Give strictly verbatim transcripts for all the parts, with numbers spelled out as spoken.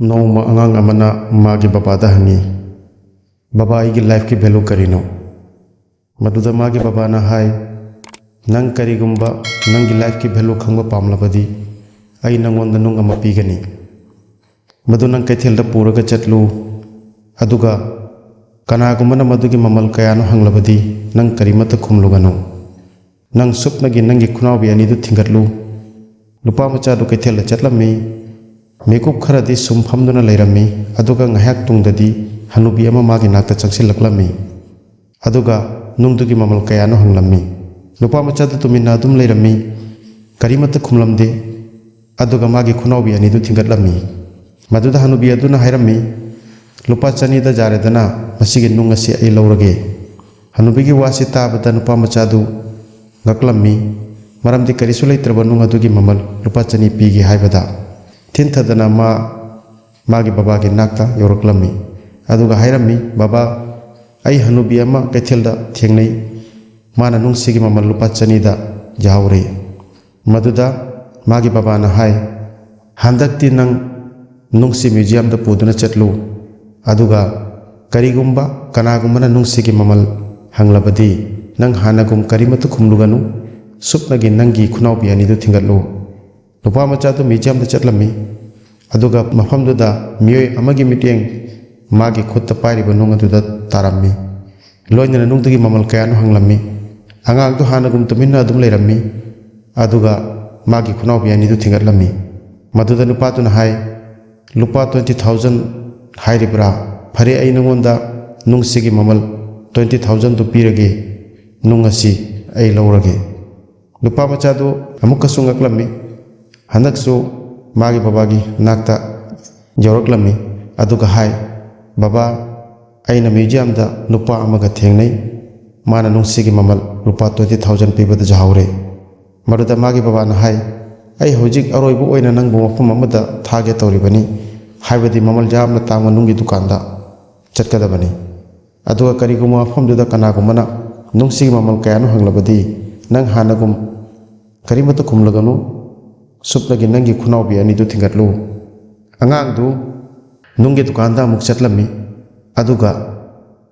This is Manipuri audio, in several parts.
ꯅꯣꯡꯃ ꯑꯉꯥꯡ ꯑꯃꯅ ꯃꯥꯒꯤ ꯕꯕꯥꯗ ꯍꯪꯉꯤ, "ꯕꯕꯥ, ꯑꯩꯒꯤ ꯂꯥꯏꯐꯀꯤ ꯚꯦꯂꯨ ꯀꯔꯤꯅꯣ?" ꯃꯗꯨꯗ ꯃꯥꯒꯤ ꯕꯕꯥꯅ ꯍꯥꯏ, "ꯅꯪ ꯀꯔꯤꯒꯨꯝꯕ ꯅꯪꯒꯤ ꯂꯥꯏꯐꯀꯤ ꯚꯦꯂꯨ ꯈꯪꯕ ꯄꯥꯝꯂꯕꯗꯤ ꯑꯩ ꯅꯪꯉꯣꯟꯗ ꯅꯨꯡ ꯑꯃ ꯄꯤꯒꯅꯤ꯫ ꯃꯗꯨ ꯅꯪ ꯀꯩꯊꯦꯜꯗ ꯄꯨꯔꯒ ꯆꯠꯂꯨ, ꯑꯗꯨꯒ ꯀꯅꯥꯒꯨꯝꯕꯅ ꯃꯗꯨꯒꯤ ꯃꯃꯜ ꯀꯌꯥꯅꯣ ꯍꯪꯂꯕꯗꯤ ꯅꯪ ꯀꯔꯤꯃꯠꯇ ꯈꯨꯝꯂꯨꯒꯅꯨ꯫ ꯅꯪ ꯁꯨꯞꯅꯒꯤ ꯅꯪꯒꯤ ꯈꯨꯅꯥꯎꯕꯤ ꯑꯅꯤꯗꯨ ꯊꯤꯡꯒꯠꯂꯨ꯫" ꯅꯨꯄꯥ ꯃꯆꯥꯗꯨ ꯀꯩꯊꯦꯜꯗ ꯆꯠꯂꯝꯃꯤ꯫ ꯃꯤꯀꯨꯞ ꯈꯔꯗꯤ ꯁꯨꯝ ꯐꯝꯗꯨꯅ ꯂꯩꯔꯝꯃꯤ, ꯑꯗꯨꯒ ꯉꯥꯏꯍꯥꯛ ꯇꯨꯡꯗꯗꯤ ꯍꯅꯨꯕꯤ ꯑꯃ ꯃꯥꯒꯤ ꯅꯥꯛꯇ ꯆꯪꯁꯤꯜꯂꯛꯂꯝꯃꯤ꯫ ꯑꯗꯨꯒ ꯅꯨꯡꯗꯨꯒꯤ ꯃꯃꯜ ꯀꯌꯥꯅꯣ ꯍꯪꯂꯝꯃꯤ꯫ ꯅꯨꯄꯥ ꯃꯆꯥꯗꯨ ꯇꯨꯃꯤꯟꯅ ꯑꯗꯨꯝ ꯂꯩꯔꯝꯃꯤ꯫ ꯀꯔꯤꯃꯠꯇ ꯈꯨꯝꯂꯝꯗꯦ꯫ ꯑꯗꯨꯒ ꯃꯥꯒꯤ ꯈꯨꯅꯥꯎꯕꯤ ꯑꯅꯤꯗꯨ ꯊꯤꯡꯒꯠꯂꯝꯃꯤ꯫ ꯃꯗꯨꯗ ꯍꯅꯨꯕꯤ ꯑꯗꯨꯅ ꯍꯥꯏꯔꯝꯃꯤ, "ꯂꯨꯄꯥ ꯆꯅꯤꯗ ꯌꯥꯔꯦꯗꯅ, ꯃꯁꯤꯒꯤ ꯅꯨꯡ ꯑꯁꯤ ꯑꯩ ꯂꯧꯔꯒꯦ꯫" ꯍꯅꯨꯕꯤꯒꯤ ꯋꯥꯁꯤ ꯇꯥꯕꯗ ꯅꯨꯄꯥ ꯃꯆꯥꯗꯨ ꯉꯛꯂꯝꯃꯤ, ꯃꯔꯝꯗꯤ ꯀꯔꯤꯁꯨ ꯂꯩꯇ꯭ꯔꯕ ꯅꯨꯡ ꯑꯗꯨꯒꯤ ꯃꯃꯜ ꯂꯨꯄꯥ ꯆꯅꯤ ꯄꯤꯒꯦ ꯍꯥꯏꯕꯗ꯫ ꯊꯤꯟꯊꯗꯅ ꯃꯥ ꯃꯥꯒꯤ ꯕꯕꯥꯒꯤ ꯅꯥꯛꯇ ꯌꯧꯔꯛꯂꯝꯃꯤ, ꯑꯗꯨꯒ ꯍꯥꯏꯔꯝꯃꯤ, "ꯕꯕꯥ, ꯑꯩ ꯍꯅꯨꯕꯤ ꯑꯃ ꯀꯩꯊꯦꯜꯗ ꯊꯦꯡꯅꯩ, ꯃꯥꯅ ꯅꯨꯡꯁꯤꯒꯤ ꯃꯃꯜ ꯂꯨꯄꯥ ꯆꯅꯤꯗ ꯌꯥꯍꯧꯔꯦ꯫" ꯃꯗꯨꯗ ꯃꯥꯒꯤ ꯕꯕꯥꯅ ꯍꯥꯏ, "ꯍꯟꯗꯛꯇꯤ ꯅꯪ ꯅꯨꯡꯁꯤ ꯃ꯭ꯌꯨꯖꯤꯌꯝꯗ ꯄꯨꯗꯨꯅ ꯆꯠꯂꯨ, ꯑꯗꯨꯒ ꯀꯔꯤꯒꯨꯝꯕ ꯀꯅꯥꯒꯨꯝꯕꯅ ꯅꯨꯡꯁꯤꯒꯤ ꯃꯃꯜ ꯍꯪꯂꯕꯗꯤ ꯅꯪ ꯍꯥꯟꯅꯒꯨꯝ ꯀꯔꯤꯃꯠꯇ ꯈꯨꯝꯂꯨꯒꯅꯨ, ꯁꯨꯞꯅꯒꯤ ꯅꯪꯒꯤ ꯈꯨꯅꯥꯎꯕꯤ ꯑꯅꯤꯗꯨ ꯊꯤꯡꯒꯠꯂꯨ꯫" ꯅꯨꯄꯥ ꯃꯆꯥꯗꯨ ꯃ꯭ꯌꯨꯖꯤꯌꯝꯗ ꯆꯠꯂꯝꯃꯤ, ꯑꯗꯨꯒ ꯃꯐꯝꯗꯨꯗ ꯃꯤꯑꯣꯏ ꯑꯃꯒꯤ ꯃꯤꯠꯌꯦꯡ ꯃꯥꯒꯤ ꯈꯨꯠꯇ ꯄꯥꯏꯔꯤꯕ ꯅꯨꯡ ꯑꯗꯨꯗ ꯇꯥꯔꯝꯃꯤ꯫ ꯂꯣꯏꯅꯅ ꯅꯨꯡꯗꯨꯒꯤ ꯃꯃꯜ ꯀꯌꯥꯅꯣ ꯍꯪꯂꯝꯃꯤ꯫ ꯑꯉꯥꯡꯗꯨ ꯍꯥꯟꯅꯒꯨꯝ ꯇꯨꯃꯤꯟꯅ ꯑꯗꯨꯝ ꯂꯩꯔꯝꯃꯤ, ꯑꯗꯨꯒ ꯃꯥꯒꯤ ꯈꯨꯅꯥꯎꯕꯤ ꯑꯅꯤꯗꯨ ꯊꯤꯡꯒꯠꯂꯝꯃꯤ꯫ ꯃꯗꯨꯗ ꯅꯨꯄꯥꯗꯨꯅ ꯍꯥꯏ, "ꯂꯨꯄꯥ twenty thousand ꯍꯥꯏꯔꯤꯕ꯭ꯔꯥ? ꯐꯔꯦ, ꯑꯩ ꯅꯉꯣꯟꯗ ꯅꯨꯡꯁꯤꯒꯤ ꯃꯃꯜ twenty thousandꯗꯨ ꯄꯤꯔꯒꯦ, ꯅꯨꯡ ꯑꯁꯤ ꯑꯩ ꯂꯧꯔꯒꯦ꯫" ꯅꯨꯄꯥ ꯃꯆꯥꯗꯨ ꯑꯃꯨꯛꯀꯁꯨ ꯉꯛꯂꯝꯃꯤ꯫ ꯍꯟꯗꯛꯁꯨ ꯃꯥꯒꯤ ꯕꯕꯥꯒꯤ ꯅꯥꯛꯇ ꯌꯧꯔꯛꯂꯝꯃꯤ, ꯑꯗꯨꯒ ꯍꯥꯏ, "ꯕꯕꯥ, ꯑꯩꯅ ꯃ꯭ꯌꯨꯖꯤꯌꯝꯗ ꯅꯨꯄꯥ ꯑꯃꯒ ꯊꯦꯡꯅꯩ, ꯃꯥꯅ ꯅꯨꯡꯁꯤꯒꯤ ꯃꯃꯜ ꯂꯨꯄꯥ twenty thousand ꯄꯤꯕꯗ ꯌꯥꯍꯧꯔꯦ꯫" ꯃꯗꯨꯗ ꯃꯥꯒꯤ ꯕꯕꯥꯅ ꯍꯥꯏ, "ꯑꯩ ꯍꯧꯖꯤꯛ ꯑꯔꯣꯏꯕ ꯑꯣꯏꯅ ꯅꯪꯕꯨ ꯃꯐꯝ ꯑꯃꯗ ꯊꯥꯒꯦ ꯇꯧꯔꯤꯕꯅꯤ, ꯍꯥꯏꯕꯗꯤ ꯃꯃꯜ ꯌꯥꯝꯅ ꯇꯥꯡꯕ ꯅꯨꯡꯒꯤ ꯗꯨꯀꯥꯟꯗ ꯆꯠꯀꯗꯕꯅꯤ꯫ ꯑꯗꯨꯒ ꯀꯔꯤꯒꯨꯝꯕ ꯃꯐꯝꯗꯨꯗ ꯀꯅꯥꯒꯨꯝꯕꯅ ꯅꯨꯡꯁꯤꯒꯤ ꯃꯃꯜ ꯀꯌꯥꯅꯣ ꯍꯪꯂꯕꯗꯤ ꯅꯪ ꯍꯥꯟꯅꯒꯨꯝ ꯀꯔꯤꯃꯠꯇ ꯈꯨꯝꯂꯒꯅꯨ, ꯁꯨꯞꯅꯒꯤ ꯅꯪꯒꯤ ꯈꯨꯅꯥꯎꯕꯤ ꯑꯅꯤꯗꯨ ꯊꯤꯡꯒꯠꯂꯨ꯫" ꯑꯉꯥꯡꯗꯨ ꯅꯨꯡꯒꯤ ꯗꯨꯀꯥꯟꯗ ꯑꯃꯨꯛ ꯆꯠꯂꯝꯃꯤ꯫ ꯑꯗꯨꯒ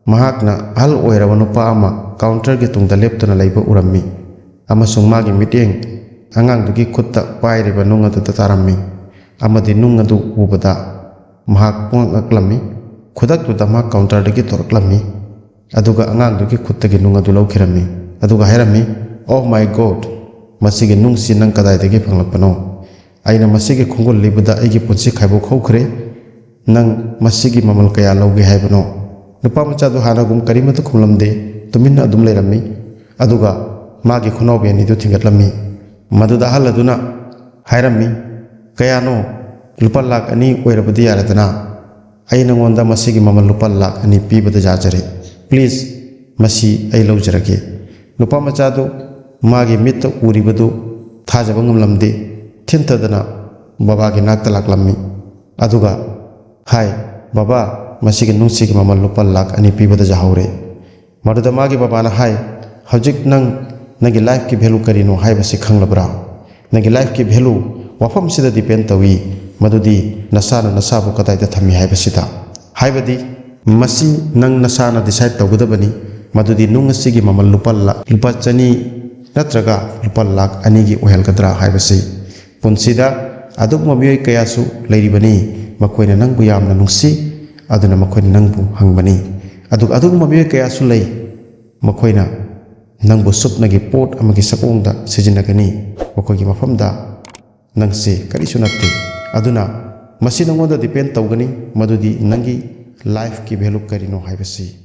ꯃꯍꯥꯛꯅ ꯑꯍꯜ ꯑꯣꯏꯔꯕ ꯅꯨꯄꯥ ꯑꯃ counterꯒꯤ ꯇꯨꯡꯗ ꯂꯦꯞꯇꯨꯅ ꯂꯩꯕ ꯎꯔꯝꯃꯤ, ꯑꯃꯁꯨꯡ ꯃꯥꯒꯤ ꯃꯤꯠꯌꯦꯡ ꯑꯉꯥꯡꯗꯨꯒꯤ ꯈꯨꯠꯇ ꯄꯥꯏꯔꯤꯕ ꯅꯨꯡ ꯑꯗꯨꯗ ꯇꯥꯔꯝꯃꯤ, ꯑꯃꯗꯤ ꯅꯨꯡ ꯑꯗꯨ ꯎꯕꯗ ꯃꯍꯥꯛ ꯄꯨꯡꯉꯛ ꯉꯛꯂꯝꯃꯤ꯫ ꯈꯨꯗꯛꯇꯨꯗ ꯃꯍꯥꯛ counterꯗꯒꯤ ꯊꯣꯔꯛꯂꯝꯃꯤ, ꯑꯗꯨꯒ ꯑꯉꯥꯡꯗꯨꯒꯤ ꯈꯨꯠꯇꯒꯤ ꯅꯨꯡ ꯑꯗꯨ ꯂꯧꯈꯤꯔꯝꯃꯤ, ꯑꯗꯨꯒ ꯍꯥꯏꯔꯝꯃꯤ, "Oh my God, ꯃꯁꯤꯒꯤ ꯅꯨꯡꯁꯤ ꯅꯪ ꯀꯗꯥꯏꯗꯒꯤ ꯐꯪꯂꯛꯄꯅꯣ? ꯑꯩꯅ ꯃꯁꯤꯒꯤ ꯈꯣꯡꯒꯨꯜ ꯂꯤꯕꯗ ꯑꯩꯒꯤ ꯄꯨꯟꯁꯤ ꯈꯥꯏꯕꯣꯛ ꯍꯧꯈ꯭ꯔꯦ꯫ ꯅꯪ ꯃꯁꯤꯒꯤ ꯃꯃꯜ ꯀꯌꯥ ꯂꯧꯒꯦ ꯍꯥꯏꯕꯅꯣ?" ꯅꯨꯄꯥ ꯃꯆꯥꯗꯨ ꯍꯥꯟꯅꯒꯨꯝ ꯀꯔꯤꯃꯠꯇ ꯈꯨꯝꯂꯝꯗꯦ, ꯇꯨꯃꯤꯟꯅ ꯑꯗꯨꯝ ꯂꯩꯔꯝꯃꯤ꯫ ꯑꯗꯨꯒ ꯃꯥꯒꯤ ꯈꯨꯅꯥꯎꯕꯤ ꯑꯅꯤꯗꯨ ꯊꯤꯡꯒꯠꯂꯝꯃꯤ꯫ ꯃꯗꯨꯗ ꯑꯍꯜ ꯑꯗꯨꯅ ꯍꯥꯏꯔꯝꯃꯤ, "ꯀꯌꯥꯅꯣ? ꯂꯨꯄꯥ ꯂꯥꯈ ꯑꯅꯤ ꯑꯣꯏꯔꯕꯗꯤ ꯌꯥꯔꯦꯗꯅ꯫ ꯑꯩ ꯅꯉꯣꯟꯗ ꯃꯁꯤꯒꯤ ꯃꯃꯜ ꯂꯨꯄꯥ ꯂꯥꯈ ꯑꯅꯤ ꯄꯤꯕꯗ ꯌꯥꯖꯔꯦ꯫ Please, ꯃꯁꯤ ꯑꯩ ꯂꯧꯖꯔꯒꯦ꯫" ꯅꯨꯄꯥ ꯃꯆꯥꯗꯨ ꯃꯥꯒꯤ ꯃꯤꯠꯇ ꯎꯔꯤꯕꯗꯨ ꯊꯥꯖꯕ ꯉꯝꯂꯝꯗꯦ꯫ ꯊꯤꯟꯊꯗꯅ ꯕꯕꯥꯒꯤ ꯅꯥꯛꯇ ꯂꯥꯛꯂꯝꯃꯤ꯫ ꯑꯗꯨꯒ ꯍꯥꯏ, "ꯕꯕꯥ, ꯃꯁꯤꯒꯤ ꯅꯨꯡꯁꯤꯒꯤ ꯃꯃꯜ ꯂꯨꯄꯥ ꯂꯥꯈ ꯑꯅꯤ ꯄꯤꯕꯗ ꯌꯥꯍꯧꯔꯦ꯫" ꯃꯗꯨꯗ ꯃꯥꯒꯤ ꯕꯕꯥꯅ ꯍꯥꯏ, "ꯍꯧꯖꯤꯛ ꯅꯪ ꯅꯪꯒꯤ lifeꯀꯤ value ꯀꯔꯤꯅꯣ ꯍꯥꯏꯕꯁꯤ ꯈꯪꯂꯕ꯭ꯔꯥ? ꯅꯪꯒꯤ lifeꯀꯤ value ꯋꯥꯐꯝꯁꯤꯗ depend ꯇꯧꯏ, ꯃꯗꯨꯗꯤ ꯅꯁꯥꯅ ꯅꯁꯥꯕꯨ ꯀꯗꯥꯏꯗ ꯊꯝꯃꯤ ꯍꯥꯏꯕꯁꯤꯗ꯫ ꯍꯥꯏꯕꯗꯤ ꯃꯁꯤ ꯅꯪ ꯅꯁꯥꯅ decide ꯇꯧꯒꯗꯕꯅꯤ, ꯃꯗꯨꯗꯤ ꯅꯨꯡ ꯑꯁꯤꯒꯤ ꯃꯃꯜ ꯂꯨꯄꯥ ꯂꯥ-, ꯂꯨꯄꯥ ꯆꯅꯤ ꯅꯠꯇ꯭ꯔꯒ ꯂꯨꯄꯥ ꯂꯥꯈ ꯑꯅꯤꯒꯤ ꯑꯣꯏꯍꯜꯒꯗ꯭ꯔꯥ ꯍꯥꯏꯕꯁꯤ꯫ ꯄꯨꯟꯁꯤꯗ ꯑꯗꯨꯒꯨꯝꯕ ꯃꯤꯑꯣꯏ ꯀꯌꯥꯁꯨ ꯂꯩꯔꯤꯕꯅꯤ, ꯃꯈꯣꯏꯅ ꯅꯪꯕꯨ ꯌꯥꯝꯅ ꯅꯨꯡꯁꯤ, ꯑꯗꯨꯅ ꯃꯈꯣꯏꯅ ꯅꯪꯕꯨ ꯍꯪꯕꯅꯤ꯫ ꯑꯗꯨꯒ ꯑꯗꯨꯒꯨꯝꯕ ꯃꯤꯑꯣꯏ ꯀꯌꯥꯁꯨ ꯂꯩ, ꯃꯈꯣꯏꯅ ꯅꯪꯕꯨ ꯁꯨꯞꯅꯒꯤ ꯄꯣꯠ ꯑꯃꯒꯤ ꯁꯛꯑꯣꯡꯗ ꯁꯤꯖꯤꯟꯅꯒꯅꯤ, ꯃꯈꯣꯏꯒꯤ ꯃꯐꯝꯗ ꯅꯪꯁꯦ ꯀꯔꯤꯁꯨ ꯅꯠꯇꯦ꯫ ꯑꯗꯨꯅ ꯃꯁꯤ ꯅꯉꯣꯟꯗ depend ꯇꯧꯒꯅꯤ, ꯃꯗꯨꯗꯤ ꯅꯪꯒꯤ lifeꯀꯤ value ꯀꯔꯤꯅꯣ ꯍꯥꯏꯕꯁꯤ꯫